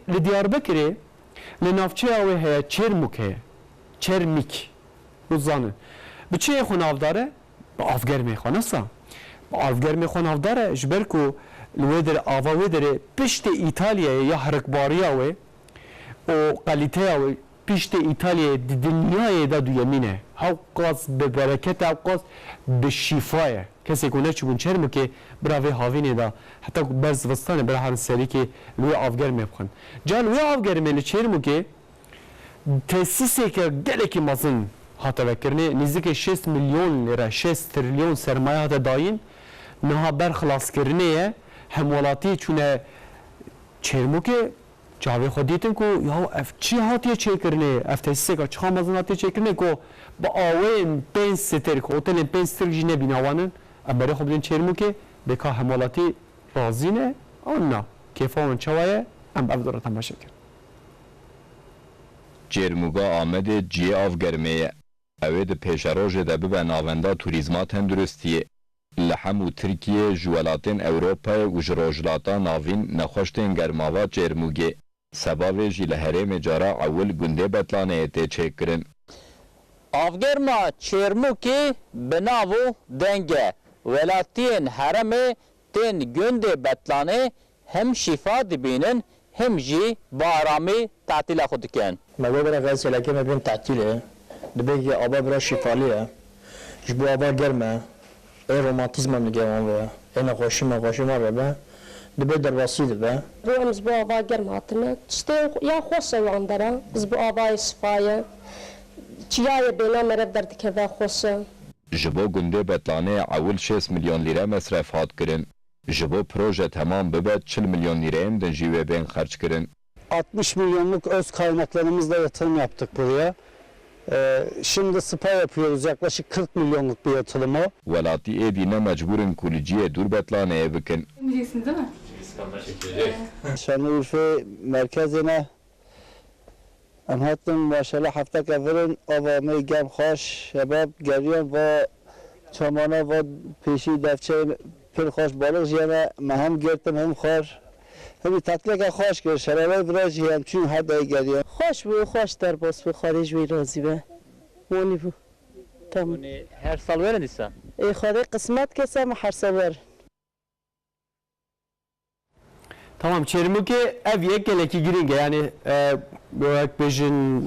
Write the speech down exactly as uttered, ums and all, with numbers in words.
Li Diyarbekirê, li navçeya wê heye Çêrmûk heye. Çermîk. Hûn zanin. Bi çiyê xwe navdar e? Bi avgermê xwe, nesa. Bi avgermê xwe navdar e, ji ber ku li wê derê, ava wê derê piştê Îtalyayê ya herikbariya wê û kalîteya wê piştê Îtalyayê di dinyayê de duyemîn e. Hewqas bi bereket e, hewqas bi şîfa ye. Kesê ku neçûbûn Çermûkê, bira vê havînê de, heta ku ber zivistanê bira herin serîkê li wê avgermê bixwin. Ca li wê avgermê li Çêrmûkê tesîseke gelekî mezin hate vekirinê, nêzîkê şêst milyon lîre, şêst trilyon sermaye hate dayîn. Niha ber xilaskirinê ye, hemwelatî çûne Çêrmûkê, çavê xwe dîtin ku ya ev çi hatiye çêkirinê, ev tesîseka çiqa mezin hatiye çêkirinê ku bi aweyên pênc sitêrk, otelên pênc sitêrk jî nebîna wan in. Em berê xwe bidin Çêrmûkê, bê ka hemwelatî razî ne an na. Kêfa wan çawa ye? Em bi ev dora temaşe kirin. Çêrmûga Amedê ciyê avgermê ye. Ew ê di pêşerojê de bibe navenda turîzma tenduristiyê. Li hemû Tirkiyê, ji welatên Ewropayê û ji Rojhilata Navîn nexweş tên germava Çêrmûgê. Seba vê jî li herêmê cara ewil gundê Betlaneyê tê çêkirin. Avgerma Çêrmûkê bi nav û deng e. Welatiyên herêmê tên gundê Betlanê hem şîfa dibînin, hem jî bi aramî tatîla xwe dikin. Me got bira xelkê me bên tatîlê. Dibê ki ava bira şîfalî ye. Ji bo ava germ e. Ê romantîzma li gel wan ve ye. Ê nexweşî mexweşî wan re be. Dibê derbasî dibe. Bo em ji bo ava germ hatine. Tiştê ya xweş e wan dera. Ji bo avayê şifa ye. Çiyayê bêna merev derdikeve xweş e. Ji bo gundê Betlanê ewil şêst milyon lîre mesref hat kirin. Ji bo proje temam bibe, çil milyon lîreyên din jî wê bên xerckirin. Altmış milyonluk öz kaynaklarımızla yatırım yaptık buraya. Ee, şimdi spa yapıyoruz, yaklaşık kırk milyonluk bir yatırım o. Welatî êdî ne mecbûr in ku li cihê dûr Betlaneyê bikin. Yemeyeceksin, değil mi? Şanlıurfa merkezine Em hatin maşallah hefteke vir in, ava me germ xweş, şebab geriyan va çamana va pêşî devçeyên pir xweş balix jî hene, me hem girtin hem xwar. Hemî tatileke xweş kir, şelalay vira jî em çûn her dayê geriyan. Xweş bû, xweş derbas bû, Xwedê ji wî razî be. Wanî bû. Tamam. Her sal werin dîsa? Ê Xwedê qismet ke se me her sal werin. Tamam, Çêrmûkê ev yek gelekî girîng e. Yani, e, wek bêjin,